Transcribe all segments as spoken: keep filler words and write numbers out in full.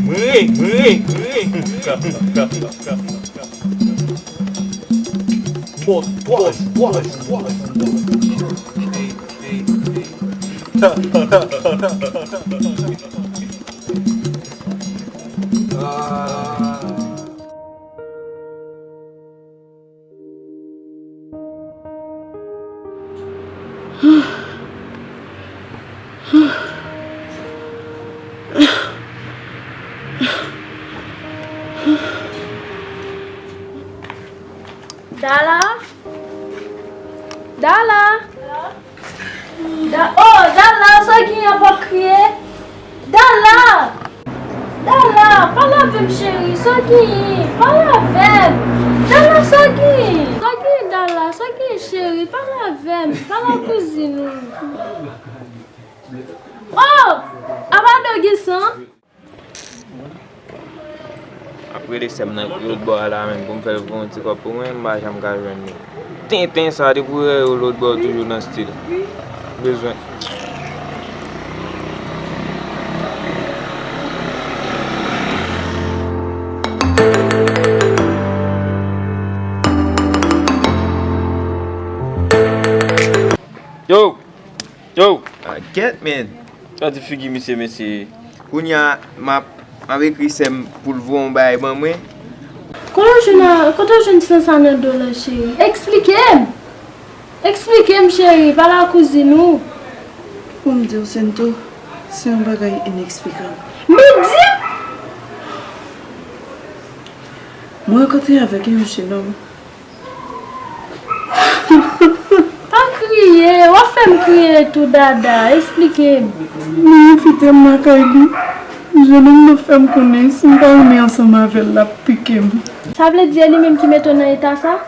Mwen, mwen, mwen. Bon, bon, bon, bon. Dala? Dala? Da, oh, Dala, sa w genyen, w ap kriye? Dala! Dala, pale avè m, cheri, sa w genyen? Pale avè m! Dala, sa w genyen? Sa w genyen, Dala? Sa w genyen, cheri? Pale avè m! Pale ak kouzin ou! Oh! Avado gen san? Ap rele sè m nan lòt bò a la menm pou m fè l voye yon ti kòb pou mwen, m pa janm ka jwenn li. Tenten sa, depi w wè yo lòt bò toujou nan stil. Bezwen. Yo! Yo! Ah, gèt, men. Gade figi misye, mesye. Kounye a, m ap, m ap ekri sè m pou l voye yon bagay ban mwen. Kote w jwenn a, kote w jwenn san sa nan do la, cheri? Eksplike m! Eksplike m, cheri, pale ak kouzin ou. Pou m di w, Sento, se yon bagay ineksplikab. Men di m! Mwen rankontre avèk yon jenòm. Pa kriye, w ap fè m kriye tou, Dada, eksplike m. Li envite m lakay li. Jenòm nan fè m konnen si m pa renmen ansanm avè l, l ap pike m. Sa vle di e li menm ki mete w nan eta sa?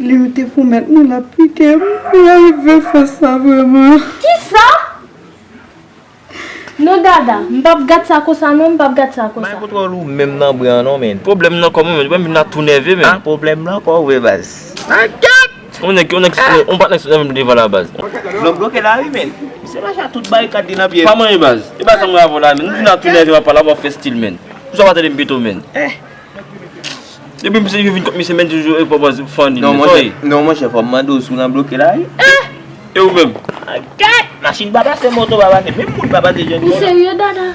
Li te pwomèt mwen l ap pike m. Li arive fè sa vrèman. Kisa? Non, Dada, m p ap gad sa konsa non, m p ap gad sa konsa. Bay kontrol ou menm nan bra an non, men. Pwoblèm nan kò mwen, men, ou pa vin la tou nève, men. Ah, pwoblèm nan kò w vre, baz. Ah, gèt! On nèg, on nèg, on patnè sou nève devan la, baz. Non, bloke la, wi, men. Misye mache a tout barikad li nan pye. Pa manyen, baz. E pa sa mwen avè w la, men. Nou vin la tou nève, w ap pale, w ap fè stil, men. Ou sa pa tande m pito, men. Eh. Depi misye vin kont misye, men toujou e pwopòze fann li, men. Monchè, fò m mande w si w nan bloke la, wi. Eh! E ou menm? Ah, gad! Machin pa pase, moto pa pase, menm moun pa pase, jèn. Ou serye, Dada?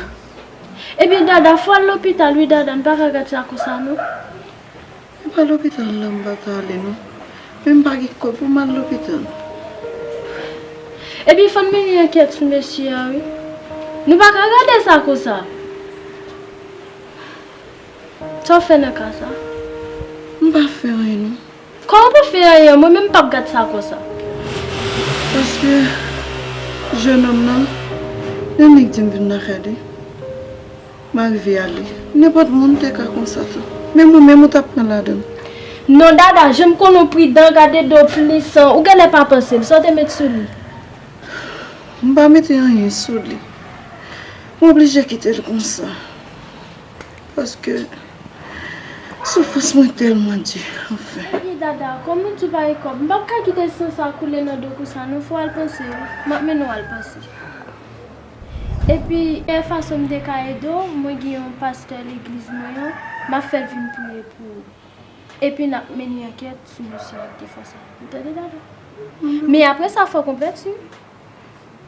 Ebyen, Dada, fò al lopital, wi, Dada, n pa ka gad sa konsa, non. E pa lopital la m pa ta ale, non. Men m pa gen kòb pou m al lopital. Ebyen, fò n mennen ankèt sou mesye a, wi. Nou pa ka gade sa konsa. Sa w fè nan ka sa? M pa fè anyen, non. Kòman w pa fè anyen? Mwen menm m p ap gad sa konsa. Paske jennonm nan, yon nèg di m vin lakay li. M arive ale. Nenpòt moun te ka konsa tou. Menm ou menm ou t ap pran ladan l. Non, Dada, jan m konnen w pridan, gade do plis, ou genlè pa panse l. Sa w te met sou li? M pa mete anyen sou li. M oblije kite l konsa. Paske soufrans mwen tèlman di, anfen. Ebyen, Dada, kòm ou di w pa gen kòb, m p ap ka kite san sa koule nan do konsa non, fò w al panse wi. M ap mennen w al panse. Epi, sèl fason m te ka ede w, mwen gen yon pastè legliz mwen an, m ap fè l vin priye pou ou. Epi n ap mennen ankèt sou mesye a ki te fè sa. Ou tande, Dada? Men apre sa, fò w konvèti.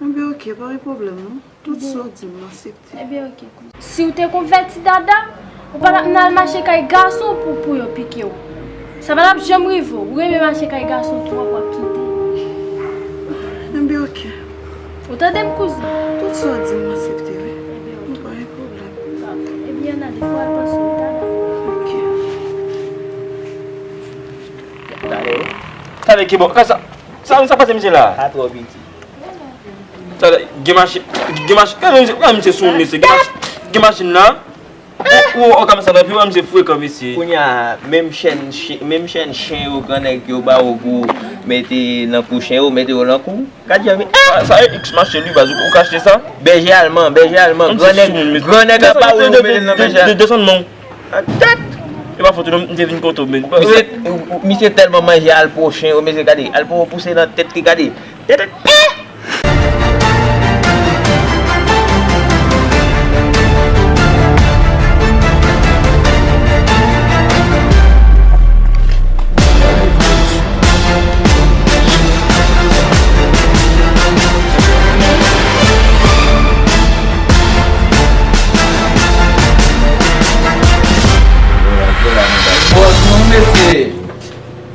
Enben, oke, pa gen pwoblèm, non. Tout sa w di m, m aksepte. Enben, oke, kouzin. Si w te konvèti, Dada, ou pa t ap nan al mache kay gason pou, pou yo pike w. Sa pa t ap janm rive w. Ou renmen mache kay gason twòp, w ap kite. Enben, oke. Ou tande m, kouzin? Tout sa w di m, m aksepte, wi. Enben, oke. Pa gen pwoblèm. Ebyen, ann ale, fò w al panse, Dada. Oke. Talè, wi. Talè ki bò. Sa, sa, sa pase misye la? Sa twò piti. Talè, gen machin, gen machin, gade misye, gade misye sou mesye, gen machin, gen machin la. Ou, ou, ou, kòmsa, epi wè misye frekan, mesye. Kounye a, menm chèn, menm chèn chen yo, grannèg yo ba ou pou mete nan kou chen yo, mete yo nan kou. Gad jan mi, sa, sa e X machin wi, baz, ou, ou ka achte sa? Bèje alman, bèje alman, grannèg, grannèg apa ou mete nan bèje alman. Desann men w. Tèt! E pa fòt ou non, m te vin kote w, men. Misye, misye tèlman manje alpo chen yo, mesye, gade, alpo pouse nan tèt li, gade. Tèt, tèt, eh!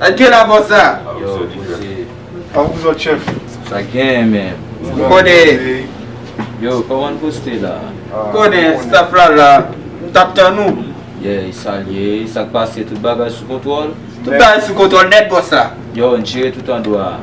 Èske la bòs la? Yo, poze. Avèk zòt chèf. Sa gen, men. Ou konnen. Yo, kòman n poste la? Konnen, staff la la. N t ap tann ou. Yeah, sa l ye, sa k pase, tout bagay sou kontwòl? Tout bagay sou kontwòl nèt, bòs la. Yo, n jere tout an dwa.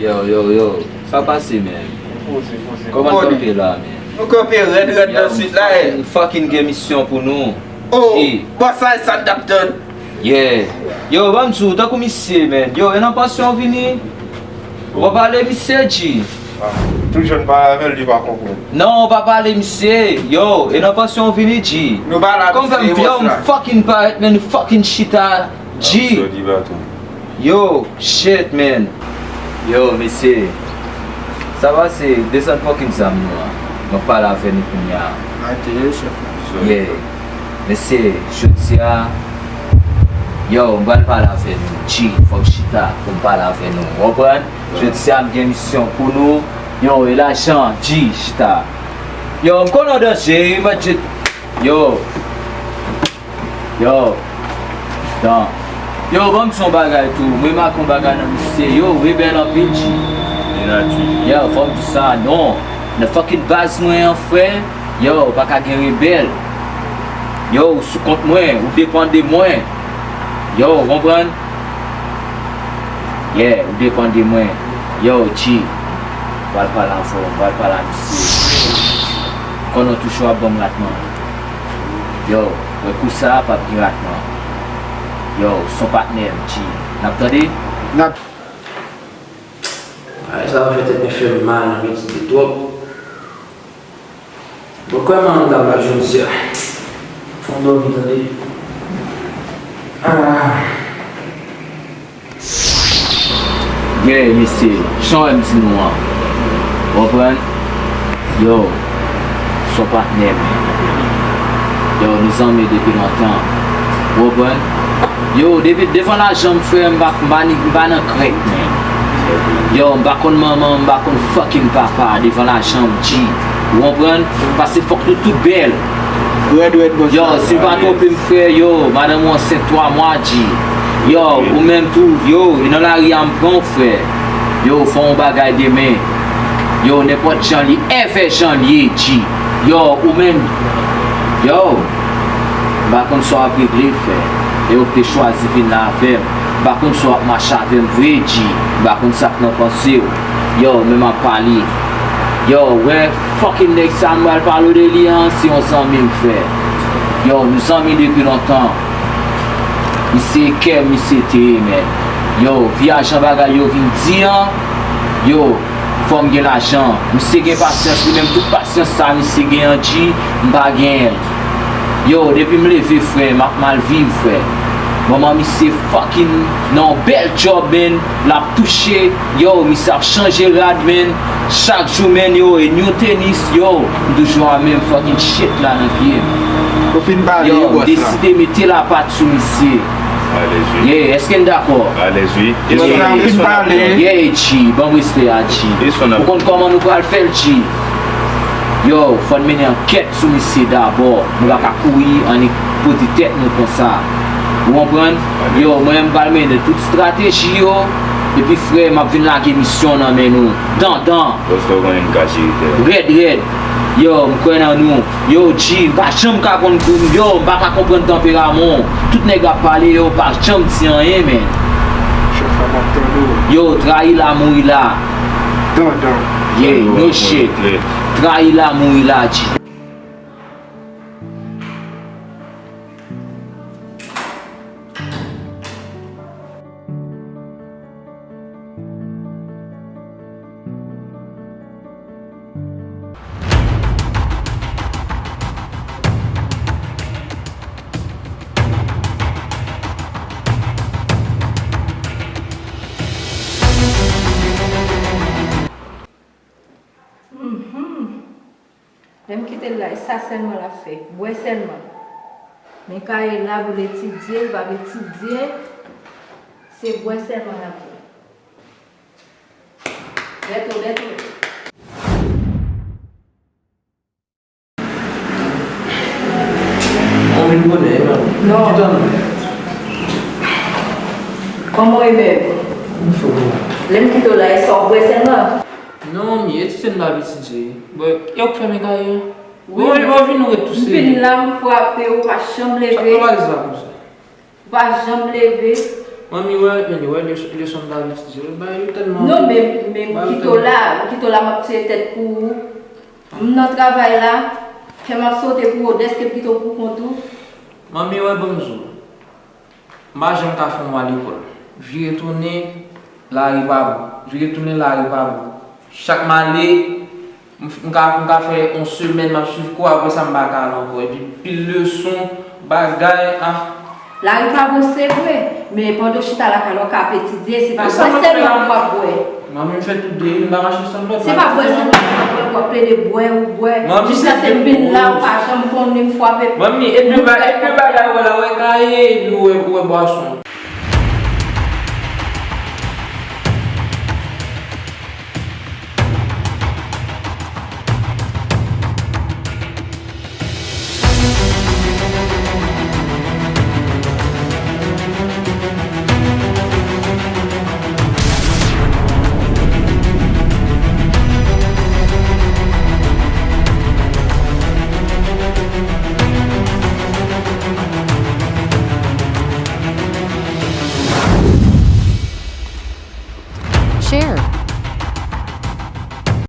Yo, yo, yo. Sa pase, men? Poze, poze. Kòman n kanpe la, men? Nou kanpe rèd, rèd nan swit la, eh. Fucking gen misyon pou nou. Oh, bòs la, e sa n t ap tann. Yeah. Yo, ban m di w, tankou misye, men. Yo, e nan pansyon w vini? Ou pa pale misye, G. Ah, tout jèn pale avè l, li pa konprann. Non, ou pa pale misye. Yo, e nan pansyon w vini, G. Nou pa la, misye, bòs la. Kòm fè m, yo, m fucking parèt, men nou fucking chita. G. Yo, shit, man. Yo, mesye. Sa pase, desann fucking zam nou an. Mwen pale avè nou kounye a. Mate, chèf la. Yeah. Mesye, jodi a, yo, m pral pale avè nou. G, fò m chita pou m pale avè nou. Ou konprann? Jodi a, m gen misyon pou nou. Yo, e lajan, G, chita. Yo, m konnen w danje, imajine. Yo. Yo. Tan. Yo, ban m di yon bagay tou. M remake yon bagay nan misye. Yo, rebèl anpil, G. Li nati. Yo, fò m di sa, non. Nan fucking baz mwen an, frè. Yo, pa ka gen rebèl. Yo, ou sou kont mwen, ou depann de mwen. Yo, ou konprann? Yeah, ou depann de mwen. Yo, G. M pral pale avè w, m pral pale a misye. Konnen w toujou ap ban m ratman. Yo, wè kou sa a p ap gen ratman. Yo, s on patnè m, G. N ap tande? N ap. Ay, sa va fè tèt mwen fè m mal, anpil ti de twòp. Bon, kòman dam la jodi a? Fò m dòmi, tande. Ah. Gen, mesye, jan w wè m di nou an. Ou konprann? Yo, s on patnè m. Yo, nou zanmi depi lontan. Ou konprann? Yo, depi devan lajan m, frè, m pa, m pa ni, m pa nan krèk, men. Yo, m pa konn manman, m pa konn fucking papa devan lajan m, G. Ou konprann? Paske fòk nou tout bèl. Rèd, rèd, bòs. Yo, si m pa twonpe m, frè, yo, madanm ou ansent twa mwa, G. Yo, ou menm tou, yo, e nan lari a m pran w, frè. Yo, fè yon bagay demen. Yo, nenpòt jan li, èvè jan li ye, G. Yo, ou menm, yo, m pa konn sa w ap regle, frè. E ou te chwazi vin la avè m. M pa konn sa w ap mache avè m vre, G. M pa konn sa k nan panse w. Yo, men m ap pale. Yo, wè, fucking nèg sa m pral pale w de li an, se yon zanmi m, frè. Yo, nou zanmi depi lontan. Misye kè misye te ye, men. Yo, vyajan bagay yo vin di an, yo, fò m gen lajan. Misye gen pasyans, li menm tout pasyans sa misye gen an, G, m pa genyen l. Yo, depi m leve, frè, m ap mal viv, frè. Manman misye fucking nan yon bèl job, man. L ap touche. Yo, misye ap chanje rad, man. Chak jou, man, yo, e new tenis, yo. M toujou a menm fucking shit la nan pye m. Ou fin pale, yo, bòs la. Yo, m deside mete lapat sou misye. Alèz wi. Yeah, èske n dakò? Alèz wi. Bòs la, ou fin pale. Yeah, G, ban m respè a, G. Ou konn kòman nou pral fè l, G? Yo, fò n mennen ankèt sou misye dabò. Nou pa ka kouri annik pote tèt nou konsa. Ou konprann? Yo, mwen, m pral mennen tout estrateji yo. Epi, frè, m ap vin lage misyon nan men nou. Dandan. Bòs la, ou konnen n ka jere tè. Rèd, rèd. Yo, m kwè nan nou. Yo, G, m pa janm ka konn, yo, m pa ka konprann tanperaman w. Tout nèg ap pale, yo, pa janm di anyen, men. Chèf la, m ap tande w. Yo, trayi la, mouri la. Dandan. Yeah, no shit. Trayi la, mouri la, G. Lè m kite l la, e sa sèlman l ap fè, bwè sèlman. Men Kaye la pou l etidye, l p ap etidye, se bwè sèlman l ap bwè. Bèto, Bèto. Ou vin bonè, wi, manmi. Non. Kòman w ye menm? M fò, manmi. Lè m kite w la, e sa w bwè sèlman? Non, manmi, etidye m t ap etidye. Bon, e ou k fè men Kaye a? Wi. Bon, ou vin ou ret tou serye. M vin la, m frape, ou pa janm leve. Sa k ap pale sa konsa? Ou pa janm leve. Manmi, wè, men wè, leson m t ap etidye, wè, bagay yo tèlman. Non, men, men m kite w la, m kite w la, m ap tiye tèt pou ou. M nan travay la, kè m ap sote pou ou, dèske m kite w pou kont ou. Manmi, wè, ban m di w, m pa janm ka fè w al lekòl. Vire tounen, lari pa bon. Vire tounen, lari pa bon. Chak m ale, m, m ka, m ka fè yon semèn m ap swiv kou, apre sa m pa ka al ankò. Epi pil leson, bagay, ah. Lari pa bon, se vre, men pandan w chita lakay la, w ka ap etidye, se pa bwè sèlman w ap bwè. Manmi, m fè tout de youn, m pa mache san lòt. Se pa bwè sèlman w ap bwè, w ap plede bwè, ou bwè. Jiskaske m vin la, ou pa janm konnen, m frape. Manmi, epi bagay, epi bagay, wè la, wè Kaye, epi ou wè, ou wè bwason.